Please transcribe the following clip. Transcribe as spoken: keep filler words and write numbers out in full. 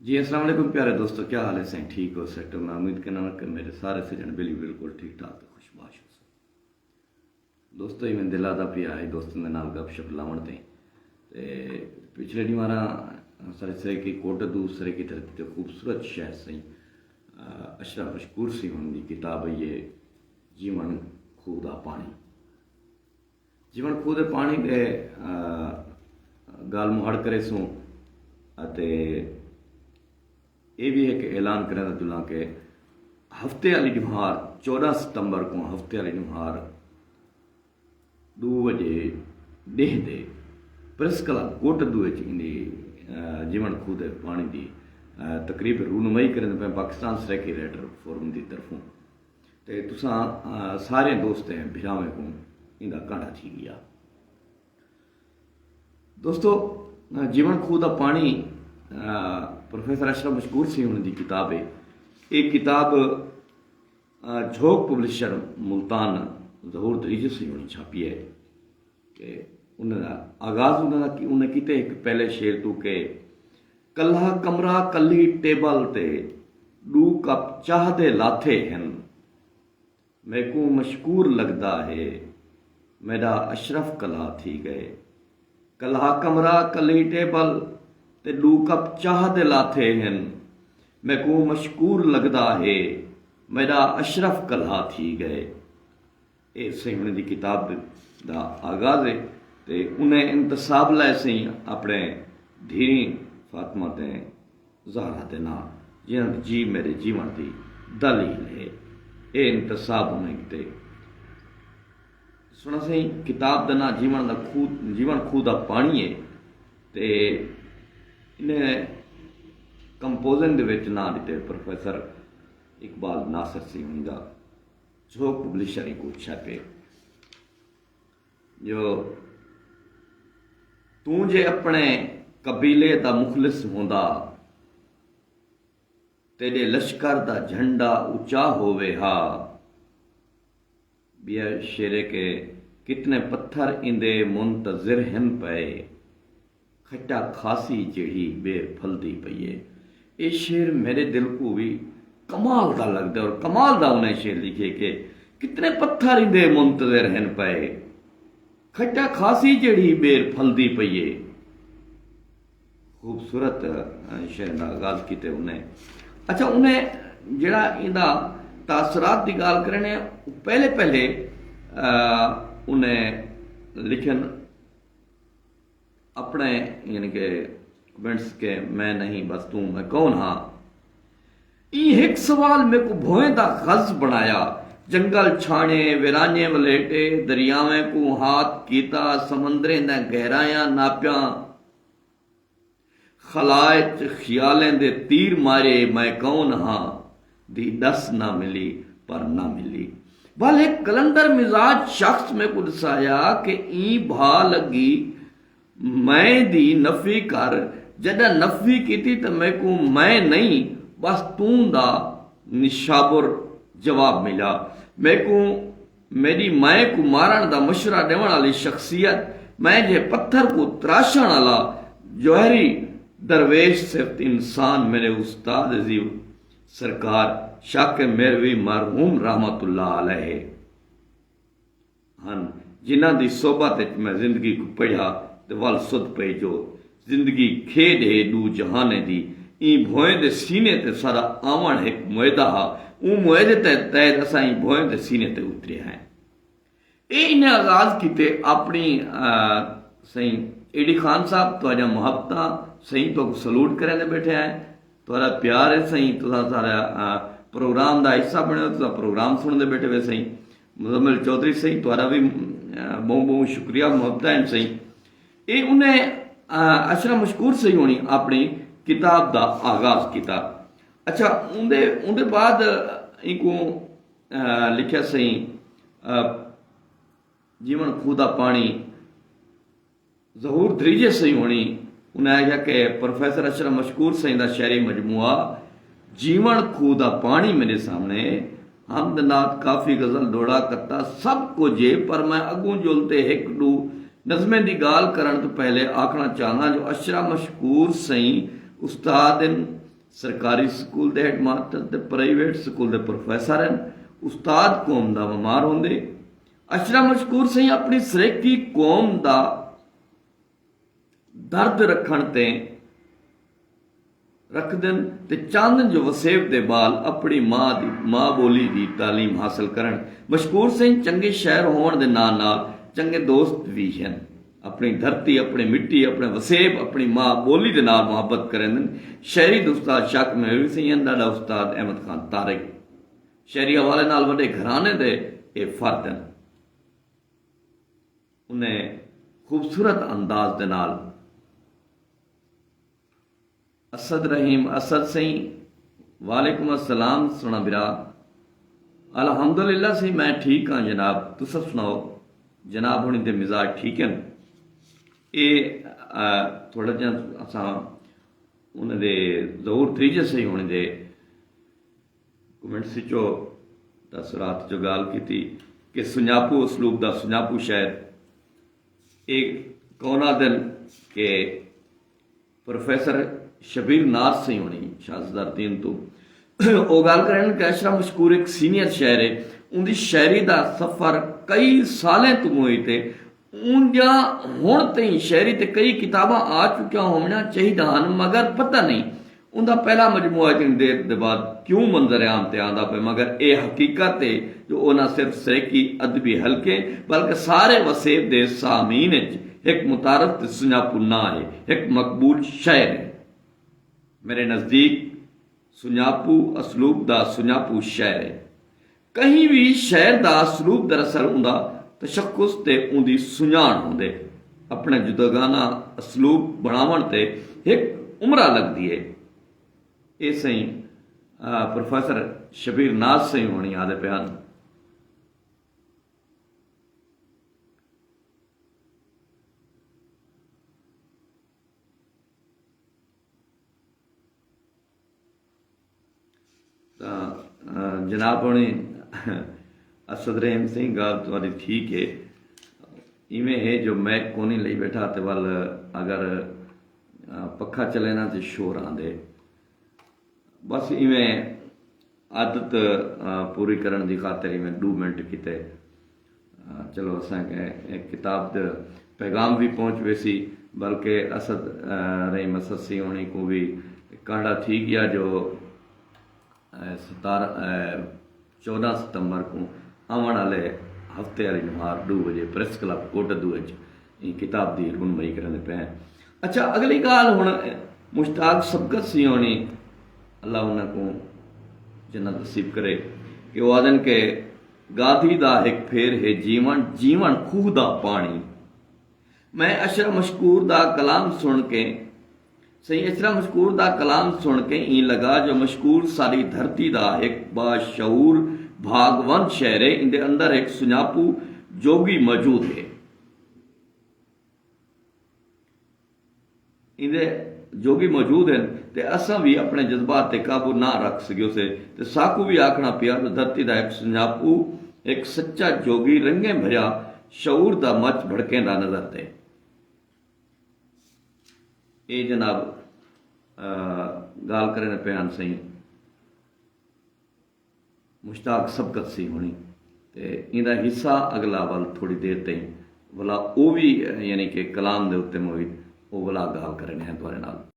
جی السلام علیکم پیارے دوستو، کیا حال ہے سائیں؟ ٹھیک ہو سیٹ ہو؟ میں امید کرنا کہ میرے سارے سجن بلی بالکل ٹھیک ٹھاک تے خوش باش ہو سن۔ دوستو، ایویں دل آدا پیا ہے دوستوں دے نال گپ شپ لاوݨ تے۔ تے پچھلے ݙینہاں سارے سرے کی کوٹ دو سرے کی دھرتی تے خوبصورت شہر سائیں، آ، اشرف مشکور سی ہن دی کتاب ہے یہ جیون کھوہ دا پانی۔ جیون کھوہ دے پانی دے، آ، گال مہاڑ کریسوں اتے اے وی ہک اعلان کریندا چلاں کہ ہفتے آلی ݙوہار، چوݙاں ستمبر کوں ہفتے آلی ݙوہار ݙو وڄے ݙینہہ دے پریس کلب کوٹ دو وچ ایندی، آ، جیون کھوہ دے پانی دی، آ، تقریب رونمائی کریندے پئے پاکستان سرائیکی رائٹر فورم دی طرفوں۔ تے تساں، آ، سارے دوستیں بھراویں کوں ایندا کانڈھا تھی ڳیا۔ دوستو، آ، جیون کھوہ دا پانی، آ، پروفیسر اشرف مشکور سی ہن دی کتاب ہے۔ اے کتاب، آ، جھوک پبلشر ملتان ظہور دریجو سی ہن چھاپی ہے۔ تے انہاں دا آغاز انہاں دا کی، انہاں کیتے ہک پہلے شعر توں کہ کلہا کمرہ کلھی ٹیبل تے ݙو کپ چاہ دے لاتھے ہن۔ میکوں مشکور لڳدا ہے میݙا اشرف کلہا تھی ڳئے۔ کلہا کمرہ کلھی ٹیبل تے ݙو کپ چاہ دے لاتھے ہن۔ میکوں مشکور لڳدا ہے میݙا اشرف کلہا تھی ڳئے۔ اے سیوݨ دی کتاب دا آغاز ہے تے انہیں انتصاب لائے سئیں اپݨے دھیریں فاطمہ تے زہرا دے ناں، جنہاں دی جی میݙے جیوݨ دی دلیل ہے۔ اے انتصاب انہیں کیتے۔ سݨا سئیں، کتاب دا ناں جیوݨ دا کھوہ، جیوݨ کھوہ دا پاݨی ہے تے انہیں کمپوزنگ دے وچ ناں ݙتے پروفیسر اقبال ناصر سی ہن دا۔ جھوک پبلشر کوں چھپے جو توں جے اپݨے قبیلے دا مخلص ہوندا، تیݙے لشکر دا جھنڈا اچا ہووے ہا۔ ٻیا شعر ہے کہ کتنے پتھر ایندے منتظر ہن پئے، کھٹا کھاسی جیڑھی ٻیر پھلدی پئی ہے۔ اے شعر میݙے دل کوں وی کمال دا لڳدا ہے اور کمال دا انہیں شعر لکھے کہ کتنے پتھر ایندے منتظر ہن پئے، کھٹا کھاسی جیڑھی ٻیر پھلدی پئی ہے۔ خوبصورت، آ، شعر دا آغاز کیتے انہیں۔ اچھا، انہیں جیڑھا ایندا تاثرات دی ڳالھ کرݨے، پہلے پہلے، آ، انہیں لکھن اپݨے، یعنی کہ کمنٹس کہ میں نہیں بس توں، میں کون ہاں؟ ایں ہک سوال میکوں بھوئیں دا غز بݨایا۔ جنگل چھاݨے، ویرانے ولیٹے، دریاویں کوں ہاتھ کیتا، سمندریں دیاں گہرائیاں ناپیاں۔ خلا اچ خیالیں دے تیر مارے، میں کون ہاں دی ݙس نہ ملی پر نہ ملی۔ ول ہک قلندر مزاج شخص میکوں ݙسایا کہ ایں بھا لڳی میں دی نفی کر، جݙاں نفی کیتی تاں میکوں میں نئیں بس توں دا نشابر جواب ملا۔ میکوں میݙی مائیں کوں مارݨ دا مشورہ ݙیوݨ آلی شخصیت میں جیہے پتھر کوں تراشݨ آلا جوہری درویش صفت انسان میݙے استاد عزیز سرکار شاکر میروی مرحوم رحمت اللہ علیہ ہن، جنہاں دی صحبت اچ میں زندگی کوں پڑھیا تے ول سدھ پئی جو زندگی کھیݙ ہے ݙو جہانیں دی۔ ایں بھوئیں دے سینے تے ساݙا آوݨ ہک معاہدہ ہا۔ اوں معاہدے دے تحت اساں ایں بھوئیں دے سینے تے اترے ہیں۔ اے انہیں آغاز کیتے اپݨی، آ، سئیں اے ڈی خان صاحب، تہاݙیاں محبتاں سئیں، تہاکوں سلوٹ کریندے ٻیٹھے ہیں۔ تہاݙا پیار ہے سئیں، تساں سارا، آ، پروگرام دا حصہ بݨے ہو، تساں پروگرام سݨدے ٻیٹھے وے سئیں۔ مزمل چوہدری سئیں، تہاݙا وی، آ، ٻہوں ٻہوں شکریہ، محبتاں ہن سئیں۔ اے انہیں، آ، اشرف مشکور سئیں ہوݨی اپݨی کتاب دا آغاز کیتا۔ اچھا، اوندے، اوندے بعد اینکوں، آ، لکھیا سئیں، آ، جیوݨ کھوہ دا پاݨی۔ ظہور دریجے سئیں ہوݨی انہیں آکھیا کہ پروفیسر اشرف مشکور سئیں دا شعری مجموعہ جیوݨ کھوہ دا پاݨی میݙے سامݨے ہے۔ حمد نعت، کافی، غزل، ݙوہڑا، قطعہ سب کجھ ہے، پر میں اڳوں جل تے ہک ݙو نظمیں دی ڳالھ کرݨ توں پہلے آکھݨا چاہنداں جو اشرف مشکور سئیں استاد ہن، سرکاری سکول دے ہیڈ ماسٹر تے پرائیویٹ سکول دے پروفیسر ہن۔ استاد قوم دا معمار ہوندے۔ اشرف مشکور سئیں اپݨی سرائیکی قوم دا درد رکھݨ تے رکھدن تے چاہندن جو وسیب دے ٻال اپݨی ماء دی، ماء ٻولی دی تعلیم حاصل کرن۔ مشکور سئیں چنڳے شاعر ہووݨ دے نال نال چنڳے دوست وی ہن۔ اپݨی دھرتی، اپݨی مٹی، اپݨے وسیب، اپݨی ماء ٻولی دے نال محبت کریندن۔ شاعری دے استاد شاکر مہروی سئیں ہن، ݙاݙا استاد احمد خان طارق۔ شاعری حوالے نال وݙے گھرانے دے اے فرد ہن۔ انہیں خوبصورت انداز دے نال اسد رحیم اسد سئیں، وعلیکم السلام سوہݨا بھرا۔ الحمدللہ سئیں، میں ٹھیک ہاں جناب، تساں سݨاؤ؟ جناب ہوݨی دے مزاج ٹھیک ہن؟ اے، آ، تھوڑا جیہاں اساں انہاں دے ظہور تھیجے سئیں ہوݨی دے کمنٹس اچ او تاثرات جو ڳالھ کیتی کہ سنڄاپو اسلوب دا سنڄاپو شاعر۔ اے کون آہدن کہ پروفیسر شبیر ناز سئیں ہوݨی شاہ صدر دین توں او ڳالھ کرن کہ اشرف مشکور ہک سینئر شاعر ہے، اوندی شاعری دا سفر کئی سالیں توں ہوئی تے اوندیاں ہݨ تئیں شاعری تے کئی کتاباں آ چکیاں ہووݨیاں چاہیداں ہن، مگر پتہ نئیں اوندا پہلا مجموعہ اتنی دیر دے بعد کیوں منظر عام تے آندا پئے، مگر اے حقیقت ہے جو او نہ صرف سرائیکی ادبی حلقے بلکہ سارے وسیب دے سامعین اچ ہک متعارف تے سنڄاپو ناں ہے، ہک مقبول شاعر ہے۔ میݙے نزدیک سنڄاپو اسلوب دا سنڄاپو شاعر ہے۔ کہیں وی شاعر دا اسلوب دراصل اوندا تشخص تے اوندی سنڄاݨ ہوندے۔ اپݨے جداگانہ اسلوب بݨاوݨ تے ہک عمرہ لڳدی ہے۔ اے سئیں، آ، پروفیسر شبیر ناز سئیں ہوݨی آہدے پئے ہن۔ تاں، آ، جناب ہوݨی اسد رحیم سئیں، ڳالھ تہاݙی ٹھیک ہے۔ ایویں ہے جو مائیک کونی لئی ٻیٹھا تے ول اگر، آ، پکھا چلے نا تے شور آندے۔ بس ایویں عادت، آ، پوری کرݨ دی خاطر ایویں ݙو منٹ کیتے۔ آ، چلو اساں کے اے کتاب دے پیغام وی پہنچ ویسی، بلکہ اسد، آ، رحیم اسد سئیں ہوݨی کوں وی کانڈا تھی ڳیا جو، آ، ستارہ، آ، چودہ ستمبر کوں آوݨ آلے ہفتے آلی نہار ݙو وڄے پریس کلب کوٹدو اچ ایں کتاب دی رونمائی کریندے پئے ہیں۔ اچھا، اڳلی ڳالھ ہݨ مشتاق سبقت سئیں ہوݨی، اللہ انہاں کوں جنت نصیب کرے، کہ او آہدن کہ گادھی دا ہک پھیر ہے جیوݨ، جیوݨ کھوہ دا پاݨی۔ میں اشرف مشکور دا کلام سݨ کے، سئیں اشرف مشکور دا کلام سݨ کے ایں لڳا جو مشکور ساݙی دھرتی دا ہک باشعور بھاڳوند شاعر ہے، ایندے اندر ہک سنڄاپو جوڳی موجود ہے۔ ایندے جوڳی موجود ہن تے اساں وی اپݨے جذبات تے قابو نہ رکھ سڳیوسے تے ساکوں وی آکھݨا پیا جو دھرتی دا ہک سنڄاپو، ہک سچا جوڳی رنگیں بھریا شعور دا مچ بھڑکیندا نظر تے۔ اے جناب، آ، ڳالھ کریندے پئے ہن سئیں مشتاق سبقت سئیں ہوݨی، تے ایندا حصہ اڳلا ول تھوڑی دیر تئیں ولا او وی، یعنی کہ کلام دے اتے موئی او ولا ڳالھ کریندے ہیں تہاݙے نال۔